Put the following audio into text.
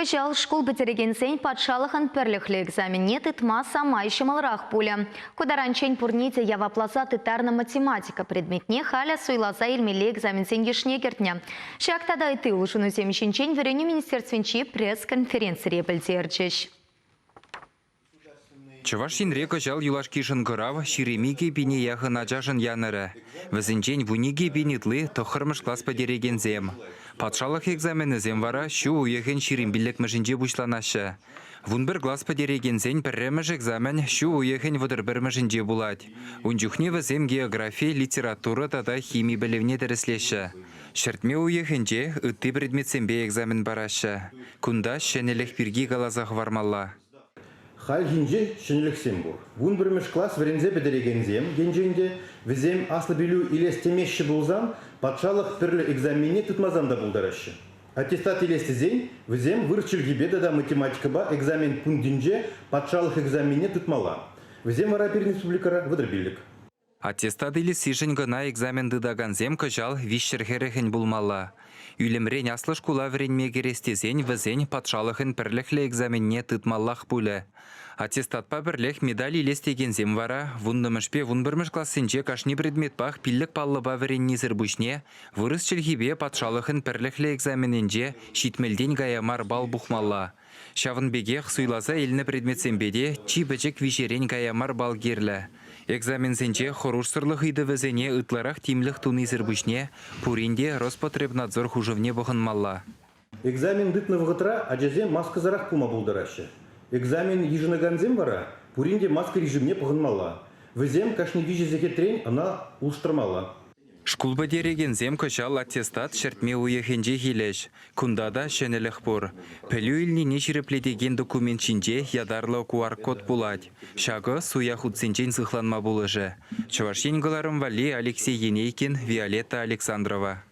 Кӑҫал шкул пӗтерекенсен патшалӑхӑн пӗрлӗхлӗ экзаменне тытма самай ҫӑмӑлрах пулӗ. Ку таранччен пурне те явапласа тыттарнӑ математика предметне халӗ суйласа илмелли экзаменсен йышне кӗртнӗ. Ҫак тата ытти улшӑнусем ҫинчен Вӗренӳ министерствинчи пресс-конференцире пӗлтерчӗҫ. Чӑваш Енре кӑҫал юлашки шӑнкӑрав 22 пине яхӑн ачашӑн янӑрӗ. Вӗсенчен 12 пин ытли тӑххӑрмӗш класс пӗтерекенсем. Патшалӑх экзаменӗсем вара ҫу уйӑхӗн 25-мӗшӗнче пуҫланаҫҫӗ. 11 класс пӗтерекенсен пӗрремӗш экзамен ҫу уйӑхӗн 31-мӗшӗнче пулать. Ун чухне вӗсем географи, литература тата хими пӗлӗвне тӗрӗслеҫҫӗ. Ҫӗртме уйӑхӗнче ытти предметсемпе экзамен параҫҫӗ. Кунта ҫӗнӗлӗх пирки каласа хӑвармалла. Хальхинче ҫӗнӗлӗхсем пур. 11-мӗш класс вӗренсе пӗтерекенсем енчен те вӗсем аслӑ пӗлӳ илес темеҫҫӗ пулсан патшалӑх тӗрлӗ экзаменне тытмасан та пултараҫҫӗ. Аттестат илес тесен вӗсем вырӑс чӗлхипе тата математикӑпа экзамен пунктӗнче патшалӑх экзаменне тытмалла. Вӗсем вара пирӗн республикӑра 35. Аттестат илессишӗн кӑна экзамен тытакансем кӑҫал 340-ӗн пулмалла. Ӳлӗмрен аслӑ шкула вӗренме кӗрес тесен вӗсен патшалӑхӑн пӗрлӗхлӗ экзаменне тытмаллах пулӗ. Аттестатпа пӗрлех медаль илес текенсем вара вуннӑмӗшпе вунпӗрмӗш классенче кашни предметпах пиллӗк паллӑпа вӗреннисӗр пуҫне вырӑс чӗлхипе патшалӑхӑн пӗрлӗхлӗ экзаменӗнче ҫитмӗлтен кая мар балл пухмалла. Ҫавӑн пекех суйласа илнӗ предметсемпе те чи пӗчӗк виҫерен кая мар балл кирлӗ. Экзаменсенче хӑрушсӑрлӑх ыйтӑвӗсене ытларах тимлӗх тунисӗр пуҫне пурин те Роспотребнадзор хушӑвне пӑхӑнмалла. Экзамен тытнӑ вӑхӑтра ачасем маскӑсӑрах пулма пултараҫҫӗ. Экзамен йышӑнакансем вара пурин те маска режимне пӑхӑнмалла. Вӗсем кашни виҫӗ сехетрен ӑна улӑштармалла. Шкул пӗтерекенсем кӑҫал аттестат ҫӗртме уйӑхӗнчех илӗҫ. Кунта та ҫӗнӗлӗх пур. Пӗлӳ илнине ҫирӗплетекен документ ҫинче ятарлӑ QR-код пулать. Ҫакӑ суя хутсенчен сыхланма пулӑшӗ. Чӑваш Ен кӑларӑм валли Алексей Енейкин, Виолетта Александрова.